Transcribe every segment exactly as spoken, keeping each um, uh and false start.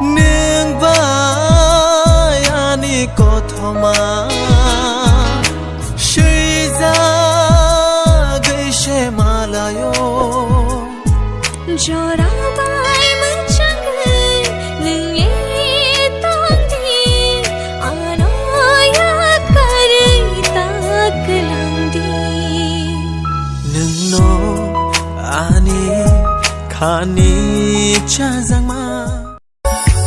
Nwng bai ani kothoma swijagwi se malayo. Jora bai mwchangwi nwng le tongdi, ano yak karwi ta kwlangdi. Nwngno ani khani chajakma.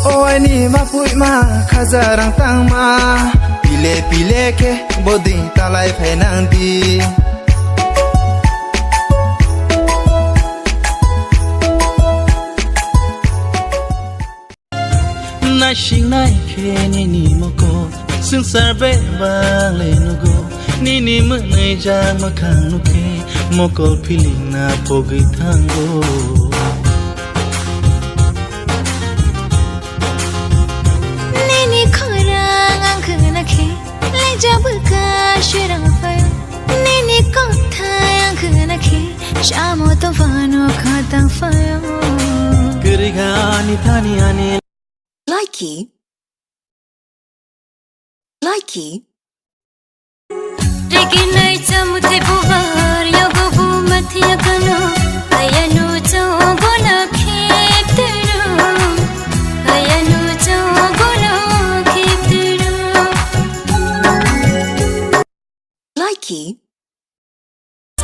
O aini mapui ma khajarang tangma, pile pile khe bodi talai phainang di. Naising nai khe nini moko, swngchar bebak le nugo. Nini mwnwijak mwkhang nukhe, mokol feeling na pogwi thango. Nini khorang ang khna khe, leja bwkha shirang phaio. Nini kothai ang khna khe, samo to phano khatang phaio. Kwrwi kha ani thani ani. Likey. Likey. Reginai chamuthai bubar yago bu mathiya kano. Ayanu chongo na kheptero. Ayanu chongo na kheptero. Likey.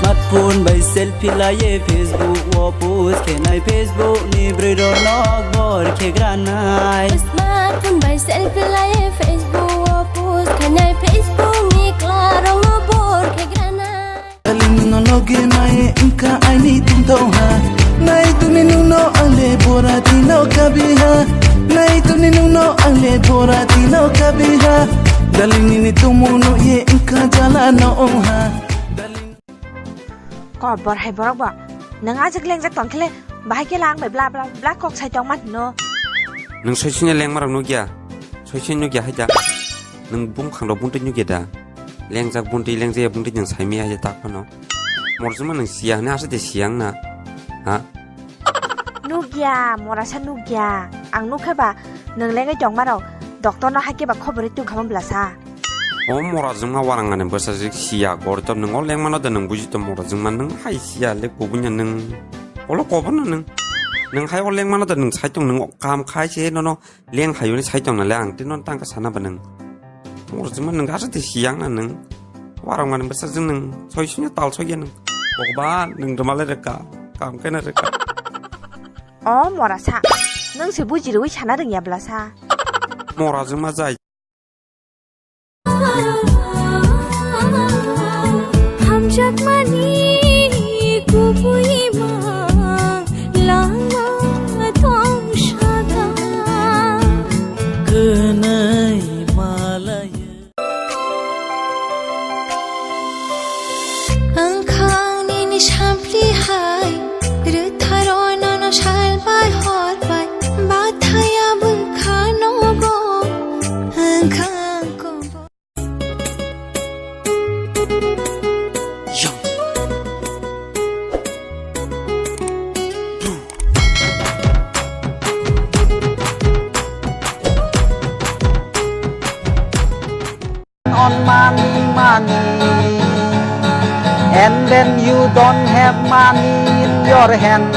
Smartphone bai selfie laiye Facebook o post khenai, Facebook ni bwrwi rok nok bor khe granai. Smartphone bai selfie laiye Facebook o post khenai, Facebook ni kla rok no bor khe granai. Darling, nwng no loge mai wngkha aini tongthok ha. Nai tuni nwng no ang le bora tino kabi ha. Nai tuni nwng no ang le bora tino kabi ha. Darling, nini tongmung no ye wngkha jala no ong ha. Darling. Kobor hai borok bo. Nwng ajak lengjak tong khe le bahai khe lang bai bla bla bla kok sai tong man hino. Nwng soisini lengma rok nukya. Soisini nukya hai da. Nwng bumkhang rok bumtwi nukya da. Lengjak bumtwi lengjaya bumtwi nwng saimaya hai da tak phano. Morjuma nwng siya hwnwi asa de siya wngna. Ha? Nukya, morasa nukya. Ang nukha ba nwng lengwi tongma rok doctor no hai khe ba khobor rwi tongkha mo bwlasa. O mora jwngma warang ani bwsajwk siya, gori to nwng o lengmano de nwng buji to mora jwngma nwng hai siya le kubunya nwng. Olo koborno nwng. Nwng hai o lengmano de nwng saitung nwng o kam khai se nono leng hai hwnwi saitung na le ang tei nono tangka sana ba nwng. Mora jwngma nwng gasa de siyang na nwng. Warang ani bwsajwk nwng soi sunya tal soi ya nwng. Bokba nwng rwma le rwkha, kam khe na rwkha. O mora sa, nwng se buji rwi sana rwngya bwlasa. Mora jwngma jai. Hamjakmani kubui mang lama tong sada. Kwnai malaya. Wngkha ang nini sampli hai, rwtharo nono sal bai hor bai, bathaya bwkha nogo, wngkha ang kobo. On money, money, and then you don't have money in your hand.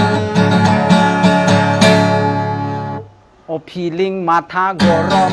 O feeling matha gorom.